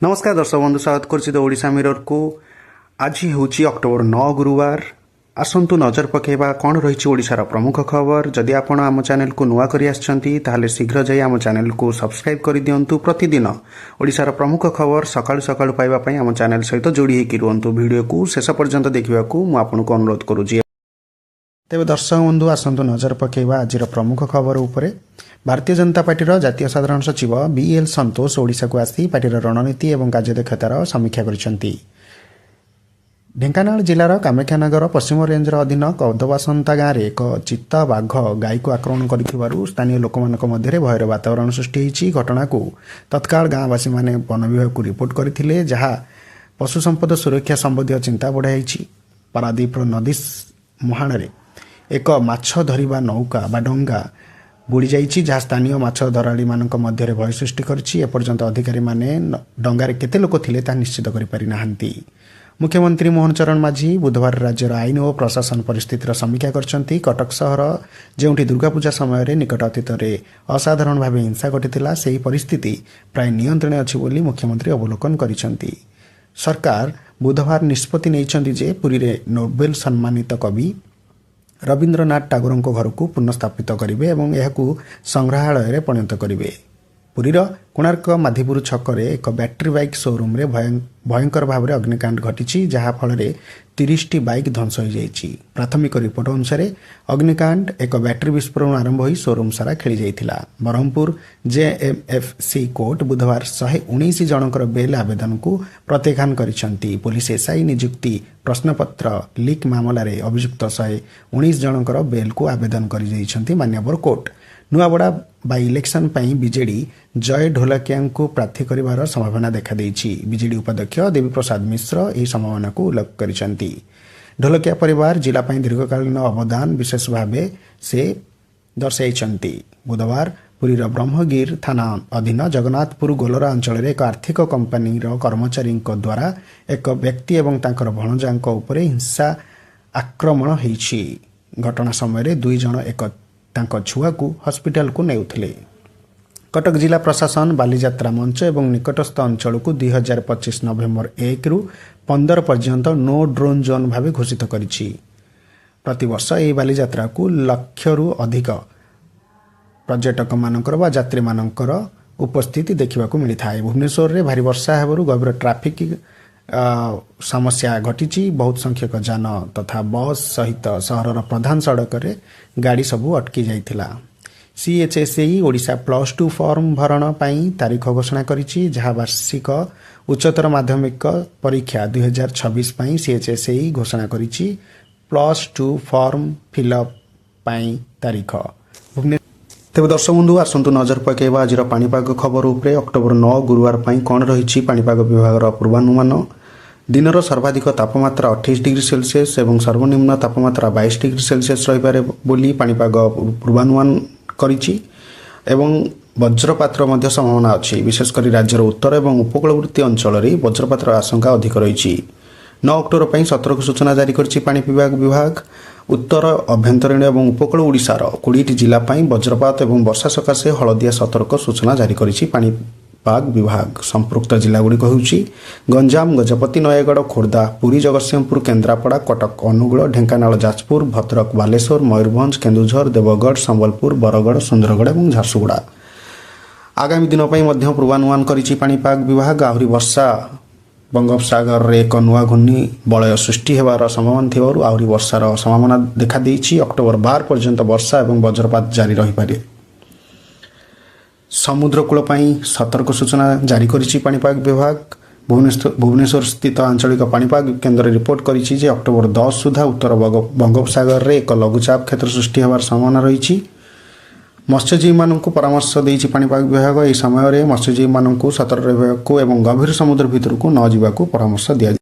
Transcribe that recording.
ନମସ୍କାର ଦର୍ଶକ ବନ୍ଧୁ, ସ୍ୱାଗତ କରୁଛି ଦ ଓଡ଼ିଶା ମିରରକୁ। ଆଜି ହେଉଛି ଅକ୍ଟୋବର 9, ଗୁରୁବାର। ଆସନ୍ତୁ ନଜର ପକାଇବା କ'ଣ ରହିଛି ଓଡ଼ିଶାର ପ୍ରମୁଖ ଖବର। ଯଦି ଆପଣ ଆମ ଚ୍ୟାନେଲକୁ ନୂଆ କରି ଆସିଛନ୍ତି, ତାହେଲେ ଶୀଘ୍ର ଯାଇ ଆମ ଚ୍ୟାନେଲକୁ ସବସ୍କ୍ରାଇବ୍ କରିଦିଅନ୍ତୁ। ପ୍ରତିଦିନ ଓଡ଼ିଶାର ପ୍ରମୁଖ ଖବର ସକାଳୁ ସକାଳୁ ପାଇବା ପାଇଁ ଆମ ଚ୍ୟାନେଲ ସହିତ ଯୋଡ଼ି ହେଇକି ରୁହନ୍ତୁ। ଭିଡ଼ିଓକୁ ଶେଷ ପର୍ଯ୍ୟନ୍ତ ଦେଖିବାକୁ ମୁଁ ଆପଣଙ୍କୁ ଅନୁରୋଧ କରୁଛି। ତେବେ ଦର୍ଶକ ବନ୍ଧୁ, ଆସନ୍ତୁ ନଜର ପକାଇବା ଆଜିର ପ୍ରମୁଖ ଖବର ଉପରେ। ଭାରତୀୟ ଜନତା ପାର୍ଟିର ଜାତୀୟ ସାଧାରଣ ସଚିବ ବି ଏଲ୍ ସନ୍ତୋଷ ଓଡ଼ିଶାକୁ ଆସି ପାର୍ଟିର ରଣନୀତି ଏବଂ କାର୍ଯ୍ୟଦକ୍ଷତାର ସମୀକ୍ଷା କରିଛନ୍ତି। ଢେଙ୍କାନାଳ ଜିଲ୍ଲାର କାମାକ୍ଷାନଗର ପଶ୍ଚିମ ରେଞ୍ଜର ଅଧୀନ କଦବାସନ୍ତା ଗାଁରେ ଏକ ଚିତା ବାଘ ଗାଈକୁ ଆକ୍ରମଣ କରିଥିବାରୁ ସ୍ଥାନୀୟ ଲୋକମାନଙ୍କ ମଧ୍ୟରେ ଭୟର ବାତାବରଣ ସୃଷ୍ଟି ହୋଇଛି। ଘଟଣାକୁ ତତ୍କାଳ ଗାଁବାସୀମାନେ ବନ ବିଭାଗକୁ ରିପୋର୍ଟ କରିଥିଲେ, ଯାହା ପଶୁ ସମ୍ପଦ ସୁରକ୍ଷା ସମ୍ବନ୍ଧୀୟ ଚିନ୍ତା ବଢ଼ାଇଛି। ପାରାଦୀପର ନଦୀ ମୁହାଣରେ ଏକ ମାଛ ଧରିବା ନୌକା ବା ଡଙ୍ଗା ବୁଡ଼ିଯାଇଛି, ଯାହା ସ୍ଥାନୀୟ ମାଛ ଧରାଳିମାନଙ୍କ ମଧ୍ୟରେ ଭୟ ସୃଷ୍ଟି କରିଛି। ଏପର୍ଯ୍ୟନ୍ତ ଅଧିକାରୀମାନେ ଡଙ୍ଗାରେ କେତେ ଲୋକ ଥିଲେ ତାହା ନିଶ୍ଚିତ କରିପାରିନାହାନ୍ତି। ମୁଖ୍ୟମନ୍ତ୍ରୀ ମୋହନ ଚରଣ ମାଝୀ ବୁଧବାର ରାଜ୍ୟର ଆଇନ ଓ ପ୍ରଶାସନ ପରିସ୍ଥିତିର ସମୀକ୍ଷା କରିଛନ୍ତି। କଟକ ସହର, ଯେଉଁଠି ଦୁର୍ଗାପୂଜା ସମୟରେ ନିକଟ ଅତୀତରେ ଅସାଧାରଣ ଭାବେ ହିଂସା ଘଟିଥିଲା, ସେହି ପରିସ୍ଥିତି ପ୍ରାୟ ନିୟନ୍ତ୍ରଣରେ ଅଛି ବୋଲି ମୁଖ୍ୟମନ୍ତ୍ରୀ ଅବଲୋକନ କରିଛନ୍ତି। ସରକାର ବୁଧବାର ନିଷ୍ପତ୍ତି ନେଇଛନ୍ତି ଯେ ପୁରୀରେ ନୋବେଲ ସମ୍ମାନିତ କବି ରବୀନ୍ଦ୍ରନାଥ ଟାଗୋରଙ୍କ ଘରକୁ ପୁନଃସ୍ଥାପିତ କରିବେ ଏବଂ ଏହାକୁ ସଂଗ୍ରହାଳୟରେ ପରିଣତ କରିବେ। ପୁରୀର କୋଣାର୍କ ମାଧିପୁର ଛକରେ ଏକ ବ୍ୟାଟେରୀ ବାଇକ୍ ସୋରୁମ୍ରେ ଭୟଙ୍କର ଭାବରେ ଅଗ୍ନିକାଣ୍ଡ ଘଟିଛି, ଯାହା ଫଳରେ 30ଟି ବାଇକ୍ ଧ୍ୱଂସ ହୋଇଯାଇଛି। ପ୍ରାଥମିକ ରିପୋର୍ଟ ଅନୁସାରେ ଅଗ୍ନିକାଣ୍ଡ ଏକ ବ୍ୟାଟେରୀ ବିସ୍ଫୋରଣ ଆରମ୍ଭ ହୋଇ ସୋରୁମ୍ ସାରା ଖେଳିଯାଇଥିଲା। ବ୍ରହ୍ମପୁର ଜେଏମ୍ଏଫ୍ସି କୋର୍ଟ ବୁଧବାର 119 ଜଣଙ୍କର ବେଲ୍ ଆବେଦନକୁ ପ୍ରତ୍ୟାଖ୍ୟାନ କରିଛନ୍ତି। ପୋଲିସ ଏସ୍ଆଇ ନିଯୁକ୍ତି ପ୍ରଶ୍ନପତ୍ର ଲିକ୍ ମାମଲାରେ ଅଭିଯୁକ୍ତ 119 ଜଣଙ୍କର ବେଲ୍କୁ ଆବେଦନ କରିଯାଇଛନ୍ତି ମାନ୍ୟବର କୋର୍ଟ। ନୂଆପଡ଼ା ବାଇ ଇଲେକ୍ସନ ପାଇଁ ବିଜେଡି ଜୟ ଢୋଲକିଆଙ୍କୁ ପ୍ରାର୍ଥୀ କରିବାର ସମ୍ଭାବନା ଦେଖାଦେଇଛି। ବିଜେଡି ଉପାଧ୍ୟକ୍ଷ ଦେବୀପ୍ରସାଦ ମିଶ୍ର ଏହି ସମ୍ଭାବନାକୁ ଉଲ୍ଲେଖ କରିଛନ୍ତି। ଢୋଲକିଆ ପରିବାର ଜିଲ୍ଲା ପାଇଁ ଦୀର୍ଘକାଳୀନ ଅବଦାନ ବିଶେଷ ଭାବେ ସେ ଦର୍ଶାଇଛନ୍ତି। ବୁଧବାର ପୁରୀର ବ୍ରହ୍ମଗିରି ଥାନା ଅଧୀନ ଜଗନ୍ନାଥପୁର ଗୋଲରା ଅଞ୍ଚଳରେ ଏକ ଆର୍ଥିକ କମ୍ପାନୀର କର୍ମଚାରୀଙ୍କ ଦ୍ୱାରା ଏକ ବ୍ୟକ୍ତି ଏବଂ ତାଙ୍କର ଭଣଜାଙ୍କ ଉପରେ ହିଂସା ଆକ୍ରମଣ ହୋଇଛି। ଘଟଣା ସମୟରେ ଦୁଇ ଜଣ ଏକ ତାଙ୍କ ଛୁଆକୁ ହସ୍ପିଟାଲକୁ ନେଉଥିଲେ। କଟକ ଜିଲ୍ଲା ପ୍ରଶାସନ ବାଲିଯାତ୍ରା ମଞ୍ଚ ଏବଂ ନିକଟସ୍ଥ ଅଞ୍ଚଳକୁ 2025 ନଭେମ୍ବର 1ରୁ 15 ପର୍ଯ୍ୟନ୍ତ ନୋ ଡ୍ରୋନ୍ ଜୋନ୍ ଭାବେ ଘୋଷିତ କରିଛି। ପ୍ରତିବର୍ଷ ଏହି ବାଲିଯାତ୍ରାକୁ ଲକ୍ଷରୁ ଅଧିକ ପର୍ଯ୍ୟଟକମାନଙ୍କର ବା ଯାତ୍ରୀମାନଙ୍କର ଉପସ୍ଥିତି ଦେଖିବାକୁ ମିଳିଥାଏ। ଭୁବନେଶ୍ୱରରେ ଭାରି ବର୍ଷା ହେବାରୁ ଗଭୀର ଟ୍ରାଫିକ୍ ସମସ୍ୟା ଘଟିଛି। ବହୁତ ସଂଖ୍ୟକ ଯାନ ତଥା ବସ୍ ସହିତ ସହରର ପ୍ରଧାନ ସଡ଼କରେ ଗାଡ଼ି ସବୁ ଅଟକି ଯାଇଥିଲା। ସିଏଚ୍ଏସ୍ଇ ଓଡ଼ିଶା +2 ଫର୍ମ ଭରଣ ପାଇଁ ତାରିଖ ଘୋଷଣା କରିଛି, ଯାହା ବାର୍ଷିକ ଉଚ୍ଚତର ମାଧ୍ୟମିକ ପରୀକ୍ଷା 2026 ପାଇଁ ସିଏଚ୍ଏସ୍ଇ ଘୋଷଣା କରିଛି +2 ଫର୍ମ ଫିଲ୍ଅପ୍ ପାଇଁ ତାରିଖ। ତେବେ ଦର୍ଶକ ବନ୍ଧୁ, ଆସନ୍ତୁ ନଜର ପକାଇବା ଆଜିର ପାଣିପାଗ ଖବର ଉପରେ। ଅକ୍ଟୋବର 9 ଗୁରୁବାର ପାଇଁ କ'ଣ ରହିଛି ପାଣିପାଗ ବିଭାଗର ପୂର୍ବାନୁମାନ? ଦିନର ସର୍ବାଧିକ ତାପମାତ୍ରା 28 ଡିଗ୍ରୀ ସେଲସିୟସ୍ ଏବଂ ସର୍ବନିମ୍ନ ତାପମାତ୍ରା 22 ଡିଗ୍ରୀ ସେଲସିୟସ୍ ରହିପାରେ ବୋଲି ପାଣିପାଗ ପୂର୍ବାନୁମାନ କରିଛି ଏବଂ ବଜ୍ରପାତର ମଧ୍ୟ ସମ୍ଭାବନା ଅଛି। ବିଶେଷ କରି ରାଜ୍ୟର ଉତ୍ତର ଏବଂ ଉପକୂଳବର୍ତ୍ତୀ ଅଞ୍ଚଳରେ ବଜ୍ରପାତର ଆଶଙ୍କା ଅଧିକ ରହିଛି। 9 ଅକ୍ଟୋବର ପାଇଁ ସତର୍କ ସୂଚନା ଜାରି କରିଛି ପାଣିପାଗ ବିଭାଗ। ଉତ୍ତର, ଆଭ୍ୟନ୍ତରୀଣ ଏବଂ ଉପକୂଳ ଓଡ଼ିଶାର 20ଟି ଜିଲ୍ଲା ପାଇଁ ବଜ୍ରପାତ ଏବଂ ବର୍ଷା ସକାଶେ ହଳଦିଆ ସତର୍କ ସୂଚନା ଜାରି କରିଛି ପାଣିପାଗ ବିଭାଗ। ସମ୍ପୃକ୍ତ ଜିଲ୍ଲାଗୁଡ଼ିକ ହେଉଛି ଗଞ୍ଜାମ, ଗଜପତି, ନୟାଗଡ଼, ଖୋର୍ଦ୍ଧା, ପୁରୀ, ଜଗତସିଂହପୁର, କେନ୍ଦ୍ରାପଡ଼ା, କଟକ, ଅନୁଗୁଳ, ଢେଙ୍କାନାଳ, ଯାଜପୁର, ଭଦ୍ରକ, ବାଲେଶ୍ୱର, ମୟୂରଭଞ୍ଜ, କେନ୍ଦୁଝର, ଦେବଗଡ଼, ସମ୍ବଲପୁର, ବରଗଡ଼, ସୁନ୍ଦରଗଡ଼ ଏବଂ ଝାରସୁଗୁଡ଼ା। ଆଗାମୀ ଦିନ ପାଇଁ ମଧ୍ୟ ପୂର୍ବାନୁମାନ କରିଛି ପାଣିପାଗ ବିଭାଗ। ଆହୁରି ବର୍ଷା, ବଙ୍ଗୋପସାଗରରେ ଏକ ନୂଆ ଘୂର୍ଣ୍ଣି ବଳୟ ସୃଷ୍ଟି ହେବାର ସମ୍ଭାବନା ଥିବାରୁ ଆହୁରି ବର୍ଷାର ସମ୍ଭାବନା ଦେଖାଦେଇଛି। ଅକ୍ଟୋବର 12 ପର୍ଯ୍ୟନ୍ତ ବର୍ଷା ଏବଂ ବଜ୍ରପାତ ଜାରି ରହିପାରେ। ସମୁଦ୍ର କୂଳ ପାଇଁ ସତର୍କ ସୂଚନା ଜାରି କରିଛି ପାଣିପାଗ ବିଭାଗ। ଭୁବନେଶ୍ୱର ସ୍ଥିତ ଆଞ୍ଚଳିକ ପାଣିପାଗ କେନ୍ଦ୍ର ରିପୋର୍ଟ କରିଛି ଯେ ଅକ୍ଟୋବର 10 ସୁଦ୍ଧା ଉତ୍ତର ବଙ୍ଗୋପସାଗରରେ ଏକ ଲଘୁଚାପ କ୍ଷେତ୍ର ସୃଷ୍ଟି ହେବାର ସମ୍ଭାବନା ରହିଛି। ମତ୍ସ୍ୟଜୀବୀମାନଙ୍କୁ ପରାମର୍ଶ ଦେଇଛି ପାଣିପାଗ ବିଭାଗ। ଏହି ସମୟରେ ମତ୍ସ୍ୟଜୀବୀମାନଙ୍କୁ ସତର୍କ ରହିବାକୁ ଏବଂ ଗଭୀର ସମୁଦ୍ର ଭିତରକୁ ନ ଯିବାକୁ ପରାମର୍ଶ ଦିଆଯାଇଛି।